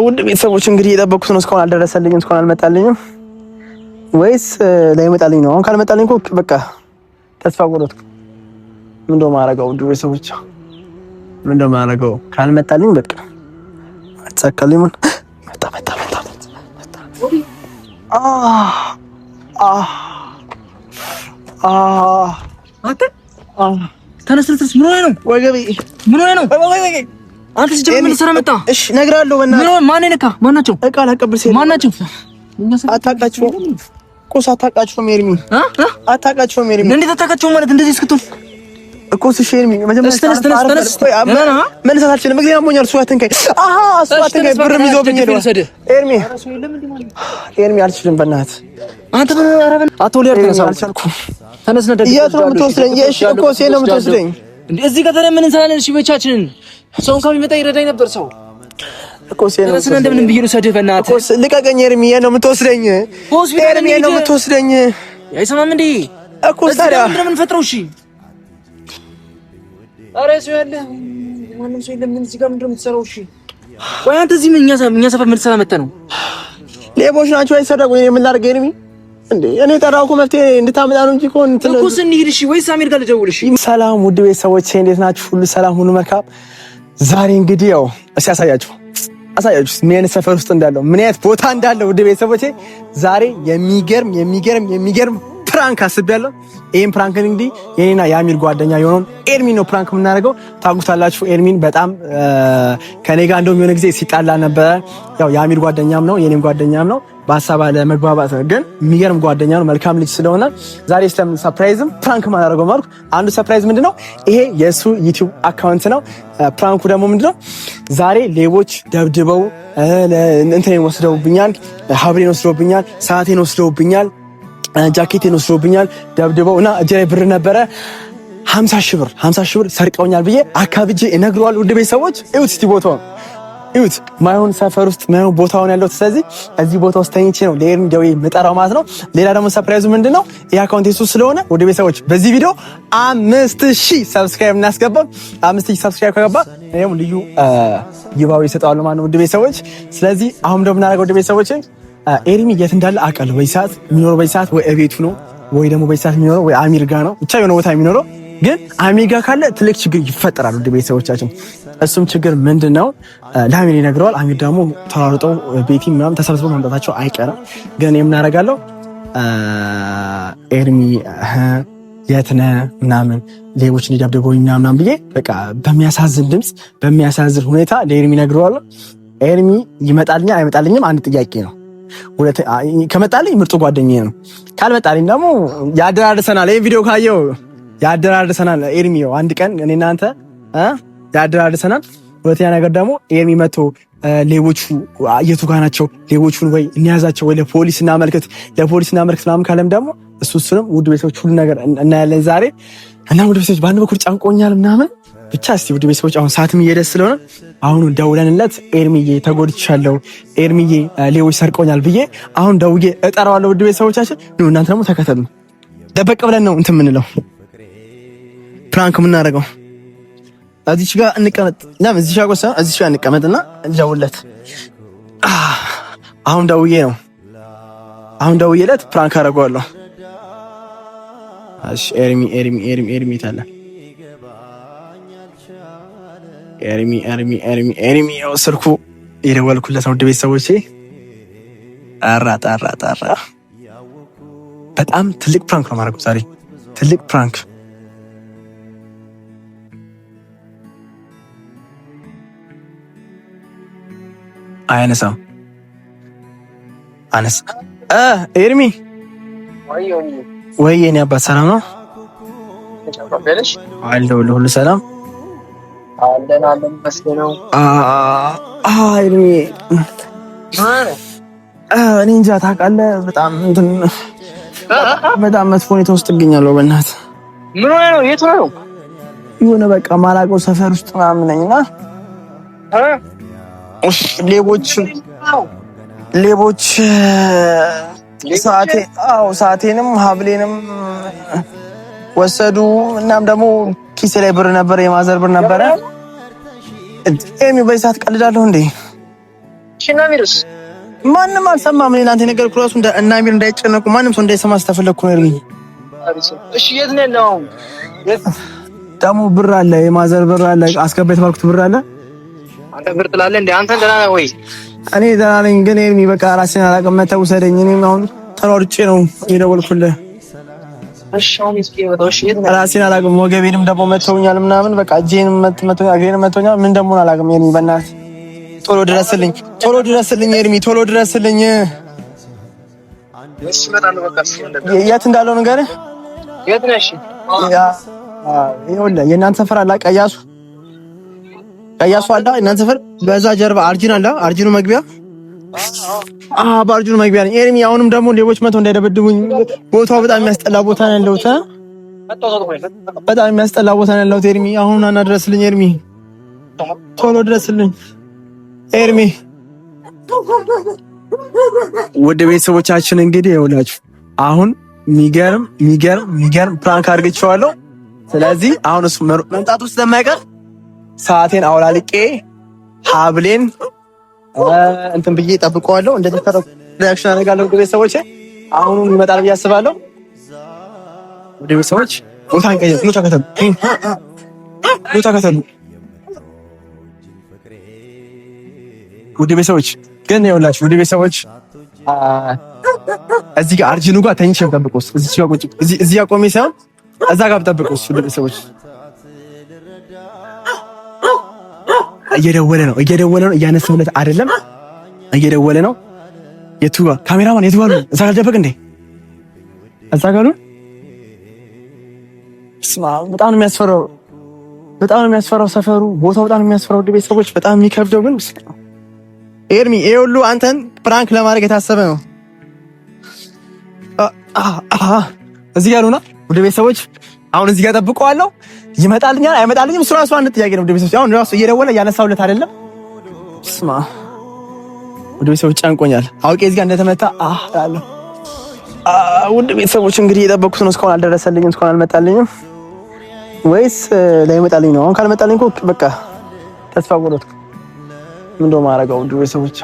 ውድ ቤተሰቦች እንግዲህ የጠበኩት ነው። እስካሁን አልደረሰልኝም፣ እስካሁን አልመጣልኝም። ወይስ ላይመጣልኝ ነው? አሁን ካልመጣልኝ እኮ በቃ ተስፋ ቆረጥኩ። ምን እንደው ማረገው? ውድ ቤተሰቦች ምን እንደው ማረገው? ካልመጣልኝ በቃ አትሳካልኝ። ምን መጣ መጣ መጣ መጣ። አንተ ተነስ ተነስ። ምን ሆነህ ነው? ወገቤ ምን ሆነህ ነው? አንተ ሲጀምር ምን ልትሰራ መጣህ? እሺ እነግርሃለሁ። በእናትህ ምን ማን ነካ? ማን ናቸው? እቃ ላቀብል ሲሄድ ማን ናቸው? አታውቃቸውም። ቁስ አታውቃቸውም። ኤርሚ አታውቃቸውም። ኤርሚ እንዴት አታውቃቸውም ማለት እንደዚህ እስክትሆን እኮ እሺ ኤርሚ መጀመሪያ ተነስ ተነስ ተነስ። መነሳት አልችልም። እግሬን አሞኛል። እሱ አትንካኝ። አሃ እሱ አትንካኝ። ብርም ይዞብኝ ሄዷል። ኤርሚ ኤርሚ አልችልም። በእናትህ አንተ አቶ ሊያር ተነሳ። አልቻልኩም። ተነስ ነህ። የት ነው የምትወስደኝ? እሺ እኮ ሴት ነው የምትወስደኝ። እዚህ ከተማ ምን እንሰራለን? እሺ ብቻችንን ሰው እንኳን ቢመጣ ይረዳኝ ነበር ሰው እኮ ሴት ነው። ተነስና እንደምንም ብዬ ልውሰድህ። በእናትህ እኮ ልቀቀኝ። ኤርሚ የት ነው የምትወስደኝ? ሆስፒታል ኤርሚ የት ነው የምትወስደኝ? አይሰማም እንዴ እኮ ታዲያ ምንድን ነው የምንፈጥረው? እሺ ኧረ ሰው ያለ ማንም ሰው የለም። እዚህ ጋር ምንድን ነው የምትሰራው? እሺ ቆይ አንተ እዚህ እኛ ሰፈር ምን ልትሰራ መተህ ነው? ሌቦች ናቸው አይሰረቁኝ። እኔ ምን ላድርግ ኤርሚ? እንዴ እኔ ጠራሁ እኮ መፍትሄ እንድታመጣ ነው እንጂ እኮ እንትን እኮ ስንሄድ እሺ፣ ወይስ አሜሪካ ልደውል? እሺ ሰላም ውድ ቤተሰቦቼ እንዴት ናችሁ? ሁሉ ሰላም፣ ሁሉ መልካም። ዛሬ እንግዲህ ያው እስኪ አሳያችሁ አሳያችሁ ምን አይነት ሰፈር ውስጥ እንዳለው ምን አይነት ቦታ እንዳለው ውድ ቤተሰቦቼ ዛሬ የሚገርም የሚገርም የሚገርም prank አስቤያለሁ። ይሄን prank እንግዲህ የኔና የአሚር ጓደኛ የሆነውን ኤርሚን ነው prank የምናደርገው። ታውቁታላችሁ ኤርሚን በጣም ከኔ ጋር እንደውም የሆነ ጊዜ ሲጣላ ነበረ። ያው የአሚር ጓደኛም ነው የኔም ጓደኛም ነው። በሀሳብ አለመግባባት ግን የሚገርም ጓደኛ ነው፣ መልካም ልጅ ስለሆነ ዛሬ ስለምን surprise ም prank ማላደርገው ማለት አንዱ surprise ምንድነው? ይሄ የእሱ ዩቲዩብ account ነው። prank ኡ ደግሞ ምንድነው? ዛሬ ሌቦች ደብድበው እንትኔን ወስደውብኛል፣ ሀብሌን ወስደውብኛል፣ ሰዓቴን ወስደውብኛል፣ ጃኬቴን ወስደውብኛል ደብድበው እና እጄ ላይ ብር ነበረ 50 ሺህ ብር 50 ሺህ ብር ሰርቀውኛል ብዬ አካብጄ እነግረዋለሁ። ውድ ቤተሰቦች እዩት እስቲ ቦታውን እዩት። ማይሆን ሰፈር ውስጥ ማይሆን ቦታውን ያለው። ስለዚህ እዚህ ቦታ ውስጥ ተኝቼ ነው ለኤርሚ ደውዬ የምጠራው ማለት ነው። ሌላ ደግሞ surprise ኡ ምንድነው? ይህ account የሱ ስለሆነ ውድ ቤተሰቦች በዚህ ቪዲዮ 5000 subscribe እናስገባ። 5000 subscribe ከገባ እኔም ልዩ giveaway እሰጠዋለሁ ማለት ነው ውድ ቤተሰቦች። ስለዚህ አሁን ደግሞ የምናደርገው ውድ ቤተሰቦች ኤርሚ የት እንዳለ አውቃለሁ። በዚህ ሰዓት የሚኖረው በዚህ ሰዓት ወይ እቤቱ ነው ወይ ደግሞ በዚህ ሰዓት የሚኖረው ወይ አሚር ጋ ነው። ብቻ የሆነ ቦታ የሚኖረው ግን አሚር ጋ ካለ ትልቅ ችግር ይፈጠራል። ውድ ቤተሰቦቻችን እሱም ችግር ምንድን ነው? ለአሚር ይነግረዋል። አሚር ደግሞ ተሯሩጠው ቤቲ ምናምን ተሰብስበው መምጣታቸው አይቀርም። ግን የምናደርጋለው ኤርሚ የት ነህ ምናምን ሌቦች እንዲደብድበውኝ ምናምን ብዬ በቃ በሚያሳዝን ድምፅ በሚያሳዝን ሁኔታ ለኤርሚ እነግረዋለሁ። ኤርሚ ይመጣልኛል አይመጣልኝም አንድ ጥያቄ ነው። ከመጣልኝ ምርጡ ጓደኛዬ ነው። ካልመጣልኝ ደግሞ ያደራርሰናል። ይሄ ቪዲዮ ካየው ያደራርሰናል። ኤርሚ አንድ ቀን እኔ እናንተ ያደራርሰናል። ሁለተኛ ነገር ደግሞ ኤርሚ መቶ ሌቦቹ የቱ ጋ ናቸው፣ ሌቦቹን ወይ እንያዛቸው ወይ ለፖሊስ እናመልክት፣ ለፖሊስ እናመልክት ምናምን ካለም ደግሞ እሱንም ውድ ቤተሰቦች ሁሉ ነገር እናያለን ዛሬ እና ውድ ቤተሰቦች በአንድ በኩል ጨንቆኛል ምናምን ብቻ እስቲ ውድ ቤተሰቦች አሁን ሰዓትም እየሄደ ስለሆነ አሁኑ ደውለንለት ኤርሚዬ ተጎድቻለሁ፣ ኤርሚዬ ሌቦች ሰርቆኛል ብዬ አሁን ደውዬ እጠራዋለሁ። ውድ ቤተሰቦቻችን እናንተ ደግሞ ተከተሉ። ደበቅ ብለን ነው እንትን የምንለው prank የምናደርገው። እዚች ጋር እንቀመጥ። ለምን እዚች ጋር ቆሰ እዚች ጋር እንቀመጥና እንደውለት። አሁን ደውዬ ነው አሁን ደውዬለት prank አደርገዋለሁ። እሺ ኤርሚ ኤርሚ ኤርሚ ኤርሚ ታለ ኤርሚ ኤርሚ ኤርሚ ኤርሚ ያው ስልኩ የደወልኩለት ነው። ውድ ቤተሰቦቼ ጠራ ጠራ ጠራ። በጣም ትልቅ prank ነው የማደርገው ዛሬ ትልቅ prank። አያነሳም። አነሳ። ኤርሚ ወይ የኔ አባት ሰላም ነው አለሁልህ። ሁሉ ሰላም አለን አለን መስገነው። ኤርሚ እኔ እንጃ ታውቃለህ፣ በጣም እንትን በጣም መጥፎ ሁኔታ ውስጥ እገኛለሁ። በእናትህ ምን ሆነህ ነው? የት ነው? የሆነ በቃ ማላውቀው ሰፈር ውስጥ ምናምን ነኝ እና ሌቦች ሌቦች ሰዓቴ አዎ ሰዓቴንም ሀብሌንም ወሰዱ። እናም ደግሞ ኪሴ ላይ ብር ነበር፣ የማዘር ብር ነበረ። ኤሚ በዚህ ሰዓት ቀልዳለሁ እንዴ? እሺ እና አሚርስ? ማንም አልሰማም። እኔ ለአንተ የነገርኩህ እራሱ እና አሚር እንዳይጨነቁ ማንም ሰው እንዳይሰማ ስተፈለግኩ ነው ኤርሚ። እሺ የት ነው ያለው? ደግሞ ብር አለ፣ የማዘር ብር አለ፣ አስገባ የተባልኩት ብር አለ። አንተ ብር ትላለህ እንዴ? አንተ ደህና ነህ ወይ? እኔ ደህና ነኝ፣ ግን ኤርሚ በቃ ራሴን አላውቅም። መተህ ውሰደኝ። እኔም አሁን ተሯሩጬ ነው የደወልኩልህ። ራሴን አላውቅም። ወገቤንም ደግሞ መተውኛል ምናምን በቃ እጄንም መተውኛል፣ እግሬንም መተውኛል። ምን ደግሞ አላውቅም። ኤርሚ በእናትህ ቶሎ ድረስልኝ፣ ቶሎ ድረስልኝ ኤርሚ፣ ቶሎ ድረስልኝ። የት እንዳለው ንገርህ። የት ነሽ? ይኸውልህ የእናንተ ሰፈር አለ ቀያሱ፣ ቀያሱ አለ የእናንተ ሰፈር፣ በዛ ጀርባ አርጂን አለ፣ አርጂኑ መግቢያ በአርጁን መግቢያ ነኝ ኤርሚ። አሁንም ደግሞ ሌቦች መተው እንዳይደበድቡኝ። ቦታው በጣም የሚያስጠላ ቦታ ነው ያለሁት፣ በጣም የሚያስጠላ ቦታ ነው ያለሁት ኤርሚ። አሁን ና ድረስልኝ ኤርሚ፣ ቶሎ ድረስልኝ ኤርሚ። ውድ ቤተሰቦቻችን እንግዲህ ይኸውላችሁ አሁን የሚገርም የሚገርም የሚገርም prank አድርግቼዋለሁ። ስለዚህ አሁን እሱ መምጣቱ ስለማይቀር ሰዓቴን አውላልቄ ሀብሌን እንትን ብዬ ጠብቀዋለሁ። እንደተፈረው reaction አደርጋለሁ። ውድ ቤተሰቦቼ አሁኑን ይመጣል ብዬ አስባለሁ። ውድ ቤተሰቦች ቦታ እንቀይር። ኑ ተከተሉ፣ ኑ ተከተሉ። ውድ ቤተሰቦች ግን ይኸውላችሁ፣ ውድ ቤተሰቦች እዚህ ጋር አርጂኑ ጋር ተኝቼ ብጠብቀው፣ እዚህ ጋር ቁጭ እዚህ ጋር ቆሜ ሳይሆን እዛ ጋር ብጠብቀው። ውድ ቤተሰቦች እየደወለ ነው፣ እየደወለ ነው፣ እያነሳሁለት አይደለም፣ እየደወለ ነው። የቱ ጋር ካሜራማን፣ የቱ ጋር ነው? እዛ ጋር ልደበቅ እንዴ? እዛ ጋር ነው። ስማ፣ በጣም ነው የሚያስፈራው፣ በጣም ነው የሚያስፈራው ሰፈሩ፣ ቦታው በጣም ነው የሚያስፈራው። ውድ ቤተሰቦች በጣም የሚከብደው ግን ኤርሚ፣ ይሄ ሁሉ አንተን prank ለማድረግ የታሰበ ነው። እዚህ ጋር ነውና ውድ ቤተሰቦች አሁን እዚህ ጋር ጠብቀዋለሁ። ይመጣልኛል አይመጣልኝም? እሱ ራሱ አንድ ጥያቄ ነው። ውድ ቤተሰቦች አሁን ራሱ እየደወለ እያነሳሁለት አይደለም። ስማ ውድ ቤተሰቦች ጨንቆኛል። አውቄ እዚህ ጋር እንደተመታ እላለሁ። ውድ ቤተሰቦች እንግዲህ እየጠበኩት ነው። እስካሁን አልደረሰልኝም፣ እስካሁን አልመጣልኝም። ወይስ ላይመጣልኝ ነው? አሁን ካልመጣልኝ እኮ በቃ ተስፋ ቆረጥኩ። ምን እንደው ማረገው? ውድ ቤተሰቦች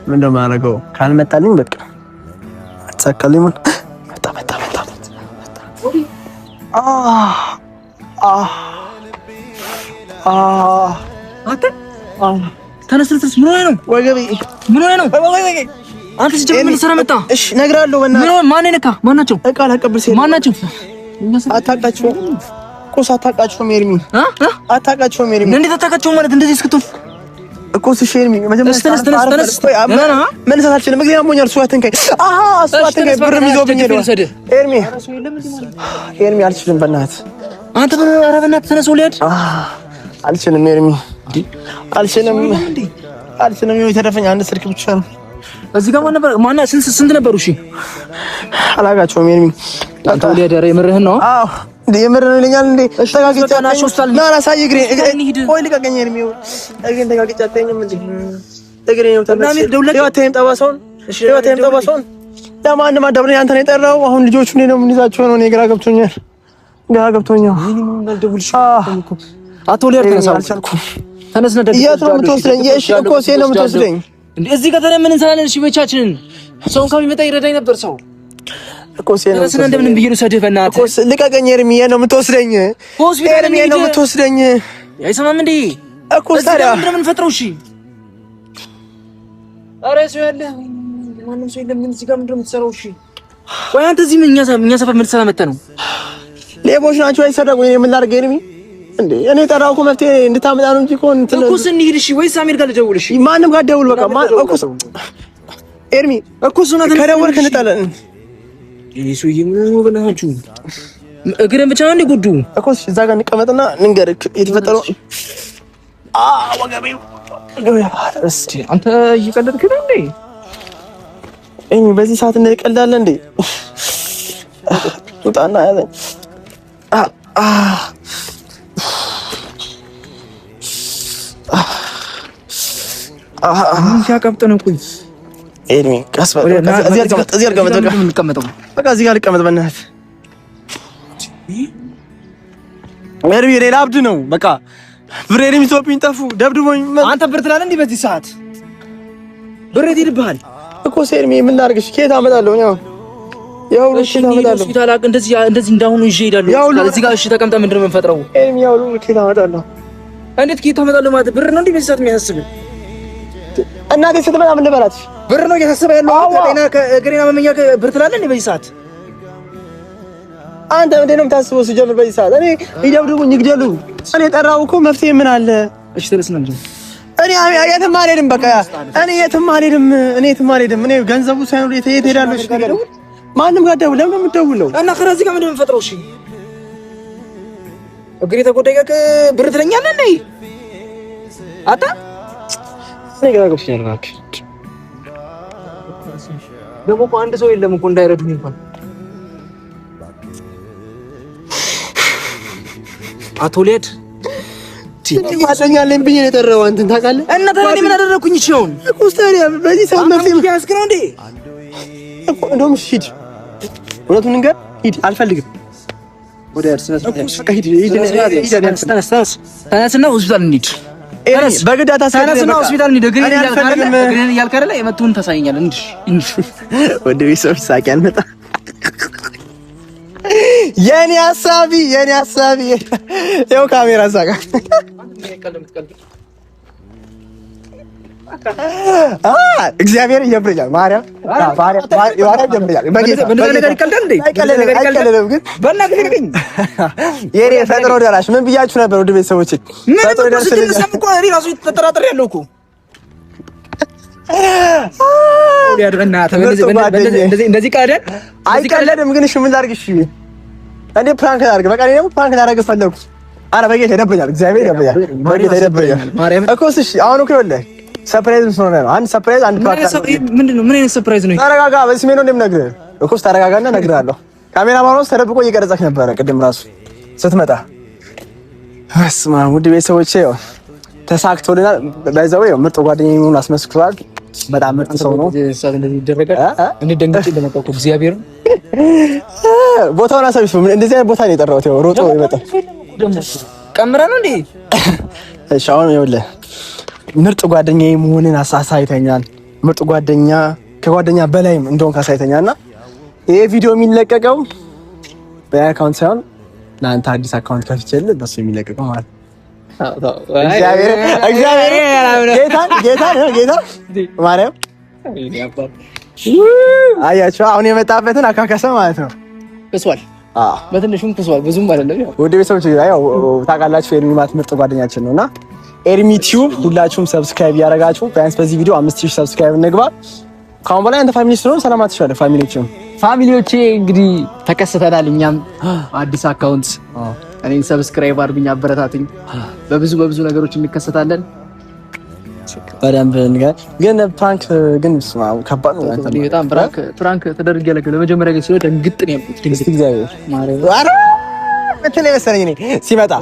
ምን እንደው ማረገው? ካልመጣልኝ በቃ አትሳካልኝ። መጣ መጣ መጣ መጣ። አንተ ተነስ ተነስ። ምን ሆነህ ነው? ወገቤ ምን ሆነህ ነው? አንተ ሲጀምር ምን ልትሰራ መጣህ? እሺ እነግርሃለሁ። በእናትህ ምን ማን ነካ? ማን ናቸው? እቃ ላቀብል ሲሄድ ማን ናቸው? አታውቃቸውም። ቁስ አታውቃቸውም። ኤርሚ አታውቃቸውም። ኤርሚ እንዴት አታውቃቸውም ማለት እንደዚህ እስክትሆን እኮ እሺ ኤርሚ መጀመሪያ ተነስ ተነስ ተነስ። መነሳት አልችልም። እግሬን አሞኛል። እሱ አትንካኝ። እሱ አትንካኝ። ብርም ይዞብኝ ሄደዋል። ኤርሚ ኤርሚ አልችልም። በእናትህ አንተ ኧረ በእናትህ ተነስ። ወልያድ አልችልም። ኤርሚ አልችልም፣ አልችልም። የተረፈኝ አንድ ስልክ ብቻ ነው። እዚህ ጋር ማን ነበር? ማን ስንት ነበሩ? እሺ አላውቃቸውም። ኤርሚ አንተ ወልያድ ኧረ የምርህን ነው? አዎ የምር ነው ይለኛል እንዴ? ተጋግጬ ና ላሳይህ። እግሬን ቆይ ልቀቀኝ። ኤርሚ እግሬን ተጋግጬ አታየኝም እንዴ? እግሬን ነው ተመልሼ አታይም? ጠባሳውን አታይም? ጠባሳውን ለማንም አዳብረኝ። አንተ ነው የጠራው። አሁን ልጆቹ እኔ ነው የምንይዛቸው ነው። እኔ ግራ ገብቶኛል፣ ግራ ገብቶኛል። አቶ ሊያር ተነሳ። አልቻልኩም። ተነስና የት ነው የምትወስደኝ? እሺ እኮ ሴት ነው የምትወስደኝ። እዚህ ከተማ ምን እንሰራለን? እሺ ብቻችንን ሰው እንኳን ቢመጣ ይረዳኝ ነበር ሰው እኮ ሴት ነው። ተነስና እንደምንም ብዬ ልውሰድህ። በእናትህ እኮ ልቀቀኝ። ኤርሚ የት ነው የምትወስደኝ? ሆስፒታል ኤርሚ የት ነው የምትወስደኝ? አይሰማም እንዴ እኮ ታዲያ ምንድን ነው የምንፈጥረው? እሺ ኧረ ሰው ያለ ማንም ሰው የለም። እዚህ ጋር ምንድን ነው የምትሰራው? እሺ ቆይ አንተ እዚህ እኛ ሰፈር ምን ልትሰራ መተህ ነው? ሌቦች ናቸው አይሰረቁኝ። እኔ ምን ላድርግ ኤርሚ? እንዴ እኔ ጠራው እኮ መፍትሄ እንድታመጣ ነው እንጂ እኮ እንትን እኮ ስንሄድ እሺ፣ ወይስ አሚር ጋር ልደውል? እሺ ማንም ጋር ደውል። በቃ ማን እኮ ኤርሚ እኮ እሱን ከደወልክ እንጣለን። ይሄ ሰውዬ ምን ነው በላችሁ? እግርን ብቻ ነው እንዴ ጉዱ? እኮ እዛ ጋር እንቀመጥና ንገርህ የተፈጠረው። ወገቤ እስቲ አንተ እየቀለድክ ነው እንዴ? ኤርሚ በዚህ ሰዓት እንቀልዳለን እንዴ? ውጣና ያዘኝ። ምን ሲያቀብጥ ነው? ቆይ ኤርሚ ቀስ በል። እዚህ አልቀመጥ፣ በቃ እዚህ ጋር ልቀመጥ። በእናትህ ኤርሚ ሌላ አብድ ነው። በቃ ብሬንም ይዞብኝ ጠፉ፣ ደብድቦኝ። አንተ ብር ትላለህ እንዴ በዚህ ሰዓት? ብር የት ይሄድብሃል እኮ ሴርሚ ምን ላድርግሽ? ከየት አመጣለሁ? ያው ያው እሺ ሆስፒታል እንደዚህ እንደዚህ እንዳሁኑ ይዤ እሄዳለሁ። እዚህ ጋር እሺ፣ ተቀምጠህ ምንድን ነው የምንፈጥረው? ኤርሚ ያው ከየት አመጣለሁ? እንዴት ከየት አመጣለሁ ማለት ብር ነው እንዴ በዚህ ሰዓት የሚያሳስብህ? እናቴ ስትመጣ ምን ልበላት? ብር ነው እያሳሰበህ ያለው? ከጤና ከእግሬና መመኛ ብር ትላለህ እንዴ በዚህ ሰዓት? አንተ ምንድን ነው የምታስበው? ሲጀምር በዚህ ሰዓት እኔ ይደብድቡኝ ይግደሉኝ። እኔ ጠራው እኮ መፍትሄ ምን አለ? እሺ ተነስ ነው እንጂ እኔ የትም አልሄድም። በቃ እኔ የትም አልሄድም። እኔ የትም አልሄድም። እኔ ገንዘቡ ሳይኖር የት እሄዳለሁ? እሺ ነገር ማንም ጋር ደውል። ለምን ነው የምትደውለው? እና ከዚህ ጋር ምንድን ነው የምንፈጥረው? እሺ እግሬ ተጎዳ ብር ትለኛለህ እንዴ? አታ እኔ ግራ ገብቶኛል። እባክህ ደግሞ እኮ አንድ ሰው የለም እኮ እንዳይረዱኝ እንኳን አቶ ሊያድ ጓደኛ አለኝ ብዬ ነው የጠራኸው አንተን ታውቃለህ። እና ታዲያ እኔ ምን አደረኩኝ? እሺ አሁን እኮ ታዲያ በዚህ ሰዓት መፍትሄ ያዝክ ነው እንዴ? እኮ እንደውም ሂድ፣ እውነቱን ንገር፣ ሂድ፣ አልፈልግም። ተነስና ሆስፒታል እንሂድ። በግድ ተነስና ሆስፒታል እንሂድ። እግሬን እያልክ አይደለ? የመቱህን ታሳየኛለህ። እንሂድ። ወደ ቤተሰብ ሳቂ አልመጣም። የኔ ሀሳቢ የኔ ሀሳቢ ይኸው ካሜራ ሳቃ። እግዚአብሔር ይጀምረኛል። ማርያም ማርያም ይጀምረኛል። አይቀልድም ግን የኔ ፈጥኖ ደራሽ ምን ብያችሁ ነበር? ውድ ቤተሰቦቼ ፈጥኖ ደራሽ እኮ እኔ እራሱ ተጠራጥሬያለሁ እኮ እንደዚህ ቀደን አይቀለድም ግን እሺ ምን ላድርግ? እሺ እኔ prank ላድርግ። በቃ እኔ ደግሞ prank ላድርግ ፈለኩ። ኧረ በጌታ ይደብረኛል፣ እግዚአብሔር ይደብረኛል፣ በጌታ ይደብረኛል እኮ። እሺ አሁን እኮ ይኸውልህ surprise ስለሆነ ነው። አንድ surprise፣ አንድ prank። ምንድን ነው? ምን አይነት surprise ነው? ተረጋጋ። በስሜ ነው እንደምነግርህ እኮ። ተረጋጋና እነግርሃለሁ። ካሜራማን ውስጥ ተደብቆ እየቀረጸክ ነበረ ቅድም ራሱ ስትመጣ። በስመ አብ ውድ ቤተሰቦቼ ያው ተሳክቶልናል። by the way ምርጥ ጓደኛዬ መሆኑን አስመስክቷል። በጣም ምርጥ ሰው ነው። እግዚአብሔር ቦታውን አሳይሽ። እንደዚህ አይነት ቦታ ነው የጠራሁት። ያው ሮጦ ይመጣል። ቀምረ ነው እንዴ? እሺ አሁን ይኸውልህ ምርጥ ጓደኛዬ መሆንን አሳይተኛል። ምርጥ ጓደኛ ከጓደኛ በላይም እንደሆንክ አሳይተኛል። እና ይሄ ቪዲዮ የሚለቀቀው በ account ሳይሆን ለአንተ አዲስ account ከፍቼልህ በሱ የሚለቀቀው ማለት ነው። እግዚአብሔር እግዚአብሔር ጌታ ጌታ ጌታ ማርያም አያችሁ፣ አሁን የመጣበትን አካከሰ ማለት ነው። ክሷል፣ በትንሹም ክሷል፣ ብዙም አይደለም። ውድ ቤተሰቦች ያው ታውቃላችሁ ኤርሚ ማለት ምርጥ ጓደኛችን ነውና ኤርሚ ቲዩብ ሁላችሁም subscribe ያደረጋችሁ ቢያንስ በዚህ ቪዲዮ 5000 subscribe እንግባ። ከአሁን በላይ አንተ family ስለሆነ ሰላም አትሻለ family ዎችም family ዎቼ እንግዲህ ተከስተናል። እኛም አዲስ account እኔን subscribe አድርጉኝ፣ አበረታትኝ። በብዙ በብዙ ነገሮች እንከሰታለን። በደንብ ግን prank ግን ከባድ ነው። በጣም prank prank ተደርጌ ያለከው ለመጀመሪያ ጊዜ ሲሆን ደንግጥ ነው ያልኩት። ድንግጥ እግዚአብሔር ኧረ እንትን የመሰለኝ እኔ ሲመጣ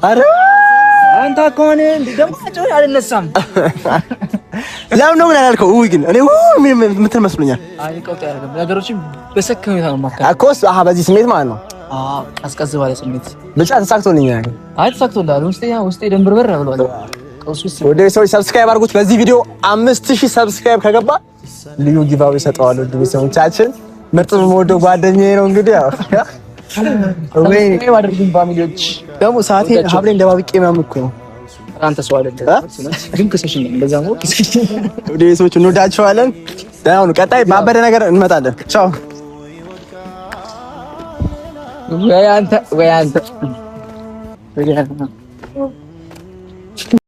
ኧረ አንተ ከሆነ ደግሞ አልነሳም። ለምን ነው ምን አላልከው? ውይ ግን እኔ ውይ ምትል መስሎኛል። አይ ቀውጥ ያደረገ ነገሮችን በሰከነ ሁኔታ ነው የማካሄድ እኮ እሱ። አሃ በዚህ ስሜት ማለት ነው። አዎ ቀዝቀዝ ባለ ስሜት ብቻ ተሳክቶልኛል። አይ ተሳክቶልሃል። ውስጤ ውስጤ ደንብርበር ብሏል። ወደ ሰዎች subscribe አድርጉት። በዚህ ቪዲዮ 5000 subscribe ከገባ ልዩ giveaway እሰጠዋለሁ። ውድ ቤተሰቦቻችን ምርጥ የምወደው ጓደኛዬ ነው። እንግዲህ ያው ወይ አድርጉኝ family ዎች። ደግሞ ሰዓቴ ሀብሌን ደባብቄ ምናምን እኮ ነው። አንተ ሰው አይደለም ግን ክሰሽኝ እንደዛ ነው። ውድ ቤተሰቦች እንወዳችኋለን። ደህና ሁኑ። ቀጣይ ባበደ ነገር እንመጣለን። ቻው። ወይ አንተ ወይ አንተ።